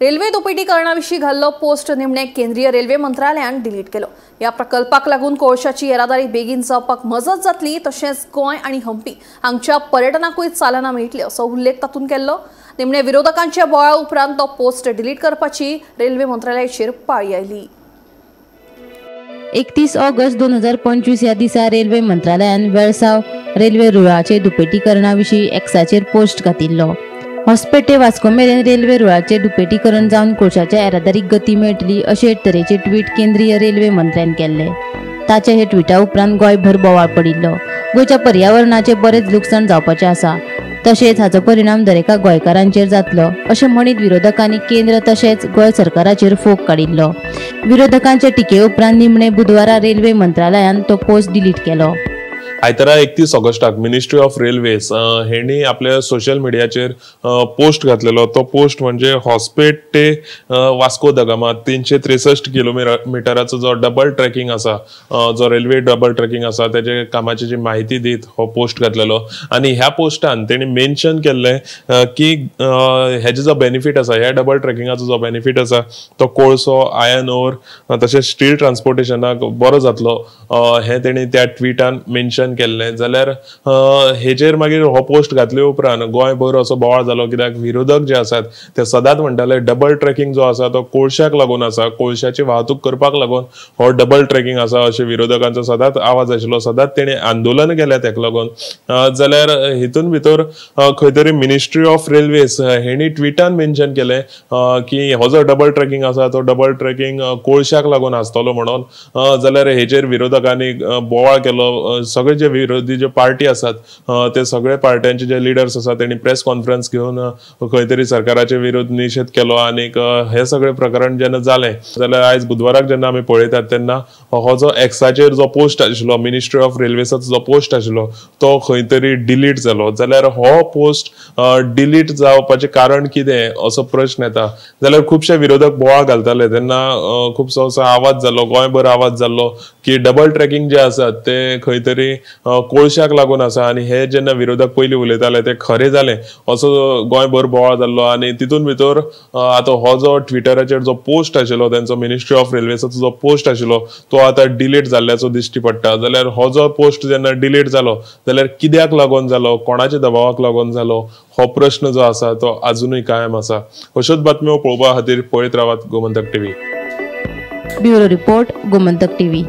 Railway दुपेटीकरणा विशीं घाल्लो post निमणे केंद्रीय रेल्वे मंत्रालयान डिलीट केलो। ह्या प्रकल्पाक लागून कोळशाची येरादारी बेगीन जावपाक मजत जातली, तशेंच गोंय आनी हम्पी हांगच्या पर्यटनाकूय चालना मेळटली असो उल्लेख तातूंत केल्लो। निमणे विरोधकांच्या बोवाळा उपरांत तो पोस्ट डिलीट करपाची रेल्वे मंत्रालयाचेर पाळी आयली। 31 ऑगस्ट 2025 ह्या दिसा रेल्वे मंत्रालयान वेळसाव रेल्वे रुळाचे दुपेटीकरणा विशीं एक्साचेर पोस्ट घातिल्लो। हॉस्पेटे वास्को मेरेन रेल्वे रुळाचे दुपेटीकरण जावन कोळशाच्या येरादारीक गती मेळटली अशे तरेचे ट्वीट केंद्रीय रेल्वे मंत्र्यान केल्ले। ताच्या हे ट्विटा उपरांत गोंयभर बोवाळ पडिल्लो। गोंयच्या पर्यावरणाचे बरेच लुकसाण जावपाचें आसा, तशेंच हाचो परिणाम दरेका गोंयकारांचेर जातलो अशें म्हणीत विरोधकांनी केंद्र तशेंच गोंय सरकाराचेर फोग काडिल्लो। विरोधकांचे टिके उपरांत निमणे बुधवारा रेल्वे मंत्रालयान तो पोस्ट डिलीट केलो। आयतारा 31 ऑगस्टाक मिनिस्ट्री ऑफ रेल्वेज हेणी आपल्या सोशल मिडियाचेर पोस्ट घातलेलो। तो पोस्ट म्हणजे हॉस्पेट ते वास्को the Gama 363 किलोमिटराचो जो डबल ट्रॅकिंग आसा, जो रेल्वे डबल ट्रॅकिंग आसा तेजे कामाची जी म्हायती दीत हो पोस्ट घातलेलो। आनी ह्या पोस्टान तेणी मेन्शन केल्लें की हेजो जो बेनिफीट आसा, ह्या डबल ट्रॅकिंगाचो जो बेनिफीट आसा तो कोळसो, आयर्न ओर तशेंच स्टील ट्रान्सपोर्टेशनाक बरो जातलो, हें तेणी त्या ट्विटान मेन्शन केल्लें। जाल्यार हेजेर मागीर हो पोस्ट घातले उपरांत गोंयभर असो बोवाळ जालो, कित्याक विरोधक जे आसात ते सदांच म्हणटाले डबल ट्रॅकिंग जो आसा तो कोळशाक लागून आसा, कोळशाची वाहतूक करपाक लागून हो डबल ट्रॅकिंग आसा अशें विरोधकांचो सदांच आवाज आशिल्लो। सदांच तेणी आंदोलन केलें तेका लागून। जाल्यार हितून भितर खंय तरी मिनिस्ट्री ऑफ रेल्वेज हेणी ट्विटान मेन्शन केलें की हो जो डबल ट्रॅकिंग आसा तो डबल ट्रॅकिंग कोळशाक लागून आसतलो म्हणून। जाल्यार हेजेर विरोधकांनी बोवाळ केलो। सगळे जे विरोधी जे पार्टी आसात ते सगळे पार्ट्यांचे जे लिडर्स आसात तेणी प्रेस कॉन्फरन्स घेवन खंय तरी सरकाराचे विरोध निशेध केलो। आनीक हे सगळे प्रकरण जेन्ना जालें जाल्यार आयज बुधवाराक जेन्ना आमी पळयतात तेन्ना हो जो एक्साचेर जो पोस्ट आशिल्लो, मिनिस्ट्री ऑफ रेल्वेसाचो जो पोस्ट आशिल्लो तो खंय तरी डिलीट जालो। जाल्यार हो पोस्ट डिलीट जावपाचें कारण कितें असो प्रश्न येता। जाल्यार खुबशे विरोधक बोवाळ घालताले तेन्ना खुबसो असो आवाज जालो, गोंयभर आवाज जाल्लो की डबल ट्रॅकिंग जे आसात ते खंय तरी कोळशाक लागून आसा आनी हे जेन्ना विरोधक पयलीं उलयताले ते खरें जालें असो गोंयभर बोवाळ जाल्लो। आनी तितून भितर आतां हो जो ट्विटराचेर जो पोस्ट आशिल्लो तेंचो मिनिस्ट्री ऑफ रेल्वेसाचो जो पोस्ट आशिल्लो तो आतां डिलीट जाल्ल्याचो दिश्टी पडटा। जाल्यार हो जो पोस्ट जेन्ना डिलीट जालो जाल्यार कित्याक लागून जालो, कोणाच्या दबावाक लागून जालो, हो प्रश्न जो आसा तो आजुनूय कायम आसा। अश्योच बातम्यो पळोवपा खातीर पळयत रावात Gomantak TV. Bureau report, Gomantak TV.